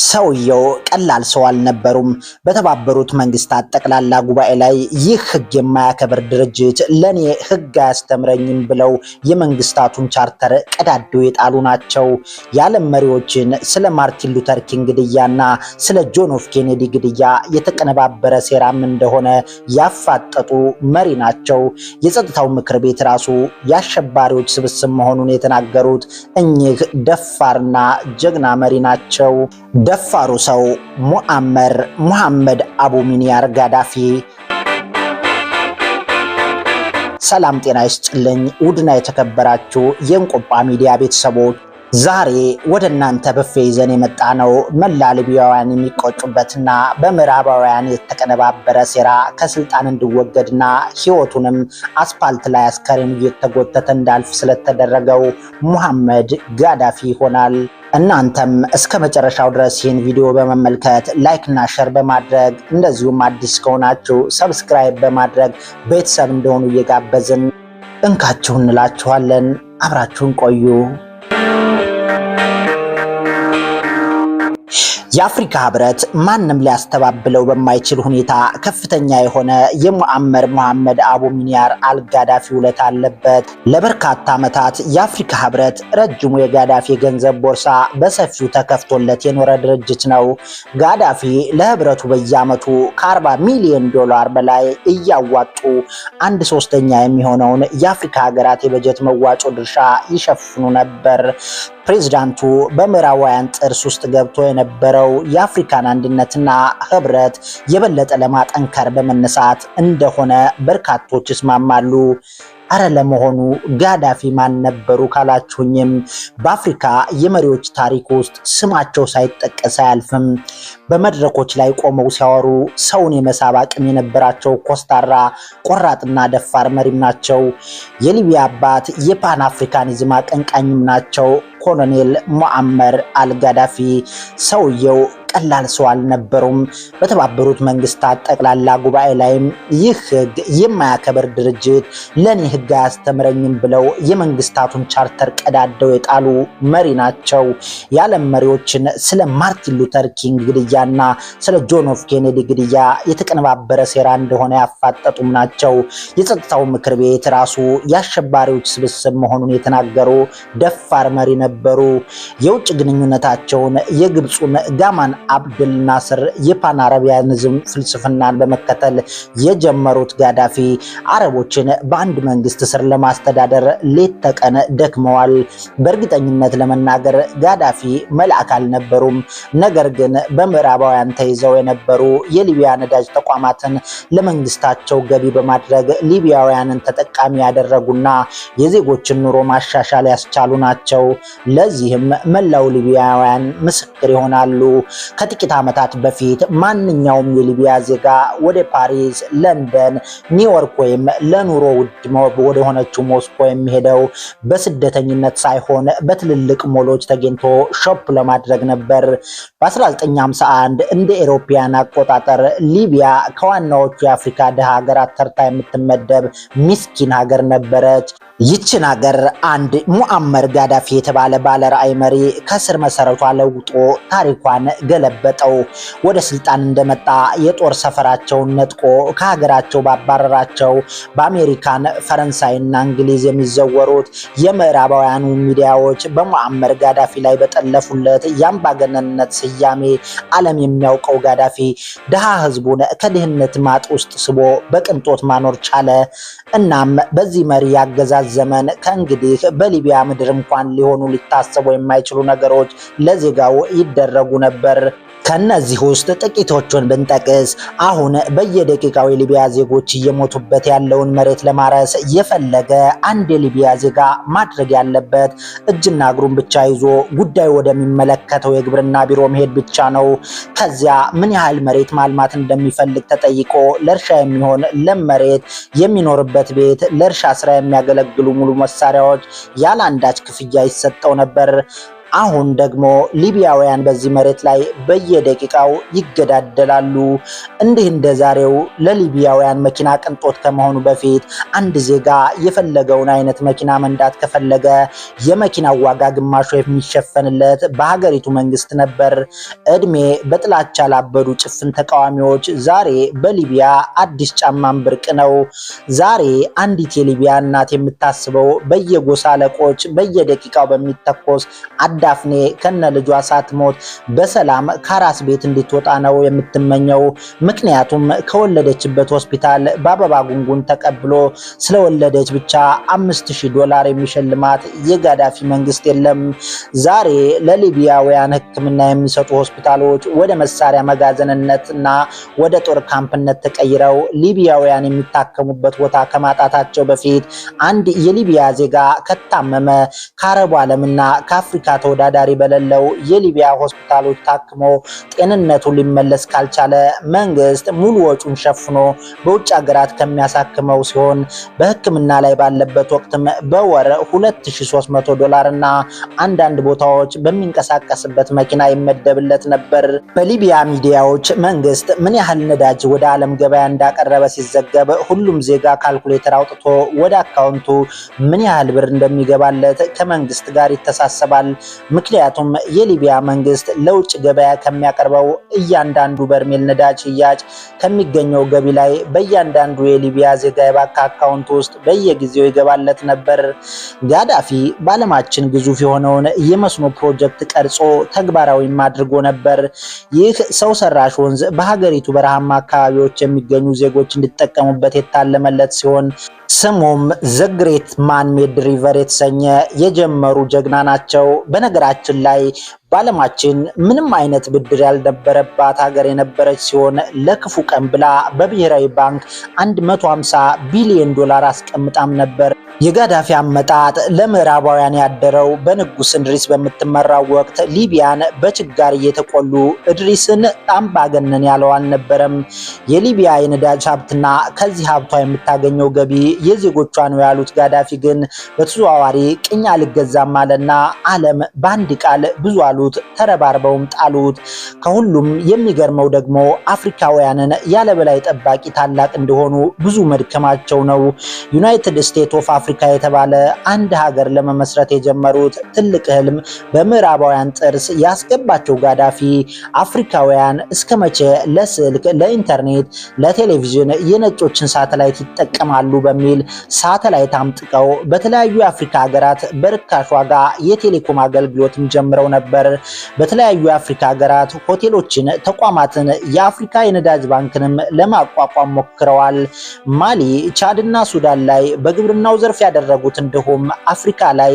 ሰውየው ቀላል ሰው አልነበሩም። በተባበሩት መንግስታት ጠቅላላ ጉባኤ ላይ ይህ ህግ የማያከብር ድርጅት ለኔ ህግ አያስተምረኝም ብለው የመንግስታቱን ቻርተር ቀዳደው የጣሉ ናቸው። የዓለም መሪዎችን ስለ ማርቲን ሉተር ኪንግ ግድያና ስለ ጆን ኤፍ ኬኔዲ ግድያ የተቀነባበረ ሴራም እንደሆነ ያፋጠጡ መሪ ናቸው። የጸጥታው ምክር ቤት ራሱ የአሸባሪዎች ስብስብ መሆኑን የተናገሩት እኚህ ደፋርና ጀግና መሪ ናቸው። ደፋሩ ሰው ሙአመር ሙሐመድ አቡ ሚኒያር ጋዳፊ። ሰላም ጤና ይስጥልኝ። ውድና የተከበራችሁ የእንቆጳ ሚዲያ ቤተሰቦች፣ ዛሬ ወደ እናንተ ብፌ ይዘን የመጣ ነው መላ ሊቢያውያን የሚቆጩበትና በምዕራባውያን የተቀነባበረ ሴራ ከስልጣን እንዲወገድና ሕይወቱንም አስፓልት ላይ አስከሬኑ እየተጎተተ እንዳልፍ ስለተደረገው ሙሐመድ ጋዳፊ ይሆናል። እናንተም እስከ መጨረሻው ድረስ ይህን ቪዲዮ በመመልከት like እና share በማድረግ፣ እንደዚሁም አዲስ ከሆናችሁ subscribe በማድረግ ቤተሰብ እንዲሆኑ እየጋበዝን እንካችሁ እንላችኋለን። አብራችሁን ቆዩ። የአፍሪካ ህብረት ማንም ሊያስተባብለው በማይችል ሁኔታ ከፍተኛ የሆነ የሙአመር መሐመድ አቡ ሚኒያር አልጋዳፊ ውለታ አለበት። ለበርካታ ዓመታት የአፍሪካ ህብረት ረጅሙ የጋዳፊ የገንዘብ ቦርሳ በሰፊው ተከፍቶለት የኖረ ድርጅት ነው። ጋዳፊ ለህብረቱ በየዓመቱ ከ40 ሚሊዮን ዶላር በላይ እያዋጡ አንድ ሶስተኛ የሚሆነውን የአፍሪካ ሀገራት የበጀት መዋጮ ድርሻ ይሸፍኑ ነበር። ፕሬዝዳንቱ በምዕራባውያን ጥርስ ውስጥ ገብቶ የነበረው የአፍሪካን አንድነትና ህብረት የበለጠ ለማጠንከር በመነሳት እንደሆነ በርካቶች ይስማማሉ። አረ ለመሆኑ ጋዳፊ ማን ነበሩ ካላችሁኝም፣ በአፍሪካ የመሪዎች ታሪክ ውስጥ ስማቸው ሳይጠቀስ አያልፍም። በመድረኮች ላይ ቆመው ሲያወሩ ሰውን የመሳብ አቅም የነበራቸው ኮስታራ፣ ቆራጥና ደፋር መሪም ናቸው። የሊቢያ አባት፣ የፓን አፍሪካኒዝም አቀንቃኝም ናቸው። ኮሎኔል ሙአመር አልጋዳፊ ሰውየው ቀላል ሰው አልነበሩም። በተባበሩት መንግስታት ጠቅላላ ጉባኤ ላይም ይህ ህግ የማያከብር ድርጅት ለእኔ ህግ አያስተምረኝም ብለው የመንግስታቱን ቻርተር ቀዳደው የጣሉ መሪ ናቸው። የዓለም መሪዎችን ስለ ማርቲን ሉተር ኪንግ ግድያና ስለ ጆን ኤፍ ኬኔዲ ግድያ የተቀነባበረ ሴራ እንደሆነ ያፋጠጡም ናቸው። የጸጥታው ምክር ቤት ራሱ የአሸባሪዎች ስብስብ መሆኑን የተናገሩ ደፋር መሪ ነበሩ። የውጭ ግንኙነታቸውን የግብፁን ጋማል አብድል ናስር የፓን አረቢያኒዝም ፍልስፍናን በመከተል የጀመሩት ጋዳፊ አረቦችን በአንድ መንግስት ስር ለማስተዳደር ሌት ተቀን ደክመዋል። በእርግጠኝነት ለመናገር ጋዳፊ መልአክ አልነበሩም። ነገር ግን በምዕራባውያን ተይዘው የነበሩ የሊቢያ ነዳጅ ተቋማትን ለመንግስታቸው ገቢ በማድረግ ሊቢያውያንን ተጠቃሚ ያደረጉና የዜጎችን ኑሮ ማሻሻል ያስቻሉ ናቸው። ለዚህም መላው ሊቢያውያን ምስክር ይሆናሉ። ከጥቂት ዓመታት በፊት ማንኛውም የሊቢያ ዜጋ ወደ ፓሪስ፣ ለንደን፣ ኒውዮርክ ወይም ለኑሮ ውድ ወደ ሆነችው ሞስኮ የሚሄደው በስደተኝነት ሳይሆን በትልልቅ ሞሎች ተገኝቶ shop ለማድረግ ነበር። በ1951 እንደ ኤሮፓያን አቆጣጠር ሊቢያ ከዋናዎቹ የአፍሪካ ድሃ ሀገራት ተርታ የምትመደብ ሚስኪን ሀገር ነበረች። ይችን ሀገር አንድ ሙአመር ጋዳፊ የተባለ ባለ ራዕይ መሪ ከስር መሰረቷ ለውጦ ታሪኳን ገለበጠው። ወደ ስልጣን እንደመጣ የጦር ሰፈራቸውን ነጥቆ ከሀገራቸው ባባረራቸው በአሜሪካን፣ ፈረንሳይና እንግሊዝ የሚዘወሩት የምዕራባውያኑ ሚዲያዎች በሙአመር ጋዳፊ ላይ በጠለፉለት የአምባገነንነት ስያሜ ዓለም የሚያውቀው ጋዳፊ ድሃ ህዝቡን ከድህነት ማጥ ውስጥ ስቦ በቅንጦት ማኖር ቻለ። እናም በዚህ መሪ ያገዛዝ ዘመን ከእንግዲህ በሊቢያ ምድር እንኳን ሊሆኑ ሊታሰቡ የማይችሉ ነገሮች ለዜጋው ይደረጉ ነበር። ከነዚህ ውስጥ ጥቂቶቹን ብንጠቅስ፣ አሁን በየደቂቃው የሊቢያ ዜጎች እየሞቱበት ያለውን መሬት ለማረስ የፈለገ አንድ የሊቢያ ዜጋ ማድረግ ያለበት እጅና እግሩን ብቻ ይዞ ጉዳዩ ወደሚመለከተው የግብርና ቢሮ መሄድ ብቻ ነው። ከዚያ ምን ያህል መሬት ማልማት እንደሚፈልግ ተጠይቆ ለእርሻ የሚሆን ለም መሬት፣ የሚኖርበት ቤት፣ ለእርሻ ስራ የሚያገለግሉ ሙሉ መሳሪያዎች ያለ አንዳች ክፍያ ይሰጠው ነበር። አሁን ደግሞ ሊቢያውያን በዚህ መሬት ላይ በየደቂቃው ይገዳደላሉ። እንዲህ እንደ ዛሬው ለሊቢያውያን መኪና ቅንጦት ከመሆኑ በፊት አንድ ዜጋ የፈለገውን አይነት መኪና መንዳት ከፈለገ የመኪናው ዋጋ ግማሹ የሚሸፈንለት በሀገሪቱ መንግስት ነበር። እድሜ በጥላቻ ላበዱ ጭፍን ተቃዋሚዎች ዛሬ በሊቢያ አዲስ ጫማን ብርቅ ነው። ዛሬ አንዲት የሊቢያ እናት የምታስበው በየጎሳ አለቆች በየደቂቃው በሚተኮስ አዳፍኔ ከነ ልጇ ሳትሞት በሰላም ከአራስ ቤት እንድትወጣ ነው የምትመኘው። ምክንያቱም ከወለደችበት ሆስፒታል በአበባ ጉንጉን ተቀብሎ ስለወለደች ብቻ $5000 የሚሸልማት የጋዳፊ መንግስት የለም። ዛሬ ለሊቢያውያን ሕክምና የሚሰጡ ሆስፒታሎች ወደ መሳሪያ መጋዘንነትና ወደ ጦር ካምፕነት ተቀይረው ሊቢያውያን የሚታከሙበት ቦታ ከማጣታቸው በፊት አንድ የሊቢያ ዜጋ ከታመመ ከአረቡ ዓለምና ከአፍሪካ ተወዳዳሪ በሌለው የሊቢያ ሆስፒታሎች ታክሞ ጤንነቱ ሊመለስ ካልቻለ መንግስት ሙሉ ወጪውን ሸፍኖ በውጭ ሀገራት ከሚያሳክመው ሲሆን በሕክምና ላይ ባለበት ወቅትም በወር $2300 እና አንዳንድ ቦታዎች በሚንቀሳቀስበት መኪና ይመደብለት ነበር። በሊቢያ ሚዲያዎች መንግስት ምን ያህል ነዳጅ ወደ ዓለም ገበያ እንዳቀረበ ሲዘገብ ሁሉም ዜጋ ካልኩሌተር አውጥቶ ወደ አካውንቱ ምን ያህል ብር እንደሚገባለት ከመንግስት ጋር ይተሳሰባል። ምክንያቱም የሊቢያ መንግስት ለውጭ ገበያ ከሚያቀርበው እያንዳንዱ በርሜል ነዳጅ ሽያጭ ከሚገኘው ገቢ ላይ በእያንዳንዱ የሊቢያ ዜጋ የባንክ አካውንት ውስጥ በየጊዜው ይገባለት ነበር። ጋዳፊ በዓለማችን ግዙፍ የሆነውን የመስኖ ፕሮጀክት ቀርጾ ተግባራዊም አድርጎ ነበር። ይህ ሰው ሰራሽ ወንዝ በሀገሪቱ በረሃማ አካባቢዎች የሚገኙ ዜጎች እንዲጠቀሙበት የታለመለት ሲሆን ስሙም The Great Man Made River የተሰኘ የጀመሩ ጀግና ናቸው። በነገራችን ላይ በዓለማችን ምንም አይነት ብድር ያልነበረባት ሀገር የነበረች ሲሆን ለክፉ ቀን ብላ በብሔራዊ ባንክ 150 ቢሊዮን ዶላር አስቀምጣም ነበር። የጋዳፊ አመጣጥ ለምዕራባውያን ያደረው በንጉስ እድሪስ በምትመራው ወቅት ሊቢያን በችጋር እየተቆሉ እድሪስን አምባገነን ያለው አልነበረም። የሊቢያ የነዳጅ ሀብትና ከዚህ ሀብቷ የምታገኘው ገቢ የዜጎቿ ነው ያሉት ጋዳፊ ግን በተዘዋዋሪ ቅኝ አልገዛም አለና ዓለም በአንድ ቃል ብዙ አሉት፣ ተረባርበውም ጣሉት። ከሁሉም የሚገርመው ደግሞ አፍሪካውያንን ያለበላይ ጠባቂ ታላቅ እንደሆኑ ብዙ መድከማቸው ነው። United States of Africa የተባለ አንድ ሀገር ለመመስረት የጀመሩት ትልቅ ህልም በምዕራባውያን ጥርስ ያስገባቸው ጋዳፊ አፍሪካውያን እስከ መቼ ለስልክ፣ ለኢንተርኔት፣ ለቴሌቪዥን የነጮችን ሳተላይት ይጠቀማሉ በሚል ሳተላይት አምጥቀው በተለያዩ የአፍሪካ ሀገራት በርካሽ ዋጋ የቴሌኮም አገልግሎትም ጀምረው ነበር። በተለያዩ የአፍሪካ ሀገራት ሆቴሎችን፣ ተቋማትን፣ የአፍሪካ የነዳጅ ባንክንም ለማቋቋም ሞክረዋል። ማሊ፣ ቻድና ሱዳን ላይ በግብርናው ዘርፍ ያደረጉት እንዲሁም አፍሪካ ላይ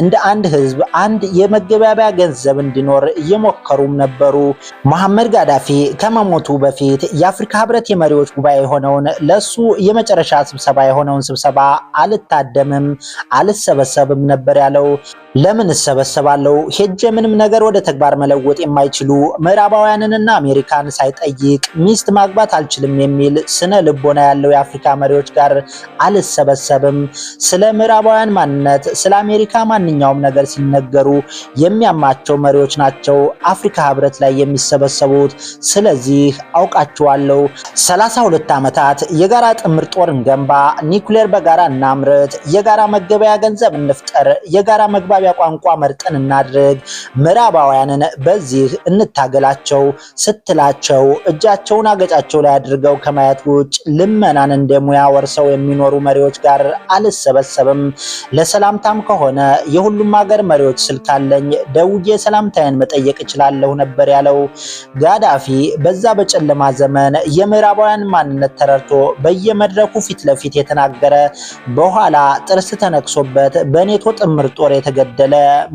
እንደ አንድ ህዝብ አንድ የመገበያያ ገንዘብ እንዲኖር እየሞከሩም ነበሩ። መሐመድ ጋዳፊ ከመሞቱ በፊት የአፍሪካ ህብረት የመሪዎች ጉባኤ የሆነውን ለሱ የመጨረሻ ስብሰባ የሆነውን ስብሰባ አልታደምም፣ አልሰበሰብም ነበር ያለው። ለምን እሰበሰባለሁ? ሄጄ ምንም ነገር ወደ ተግባር መለወጥ የማይችሉ ምዕራባውያንንና አሜሪካን ሳይጠይቅ ሚስት ማግባት አልችልም የሚል ስነ ልቦና ያለው የአፍሪካ መሪዎች ጋር አልሰበሰብም። ስለ ምዕራባውያን ማንነት፣ ስለ አሜሪካ ማንኛውም ነገር ሲነገሩ የሚያማቸው መሪዎች ናቸው አፍሪካ ህብረት ላይ የሚሰበሰቡት። ስለዚህ አውቃቸዋለሁ። 32 ዓመታት የጋራ ጥምር ጦር እንገንባ፣ ኒኩሌር በጋራ እናምርት፣ የጋራ መገበያ ገንዘብ እንፍጠር፣ የጋራ መግባቢያ ቋንቋ መርጠን እናድርግ፣ ምዕራባውያንን በዚህ እንታገላቸው ስትላቸው እጃቸውን አገጫቸው ላይ አድርገው ከማየት ውጭ ልመናን እንደ ሙያ ወርሰው የሚኖሩ መሪዎች ጋር አልሰበሰብም። ለሰላምታም ከሆነ የሁሉም ሀገር መሪዎች ስልክ አለኝ፣ ደውዬ ሰላምታዬን መጠየቅ እችላለሁ ነበር ያለው ጋዳፊ። በዛ በጨለማ ዘመን የምዕራባውያን ማንነት ተረድቶ በየመድረኩ ፊት ለፊት የተናገረ፣ በኋላ ጥርስ ተነክሶበት በኔቶ ጥምር ጦር የተገደለ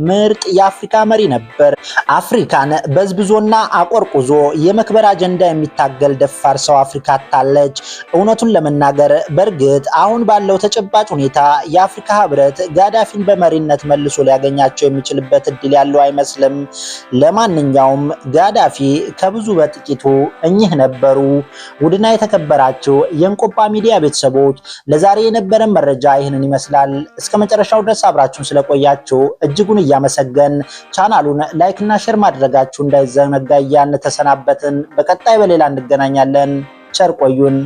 ምርጥ የአፍሪካ መሪ ነበር። አፍሪካን በዝብዞና አቆርቁዞ የመክበር አጀንዳ የሚታገል ደፋር ሰው አፍሪካ አታለች። እውነቱን ለመናገር በእርግጥ አሁን ባለው ተጨባጭ ሁኔታ የአፍሪካ ህብረት ጋዳፊን በመሪነት መልሶ ሊያገኛቸው የሚችልበት እድል ያለው አይመስልም። ለማንኛውም ጋዳፊ ከብዙ በጥቂቱ እኚህ ነበሩ። ውድና የተከበራችሁ የእንቆጳ ሚዲያ ቤተሰቦች፣ ለዛሬ የነበረን መረጃ ይህንን ይመስላል። እስከ መጨረሻው ድረስ አብራችሁን ስለቆያችሁ እጅጉን እያመሰገን ቻናሉን like ና share ማድረጋችሁ እንዳይዘነጋ እያልን ተሰናበትን። በቀጣይ በሌላ እንገናኛለን። ቸር ቆዩን።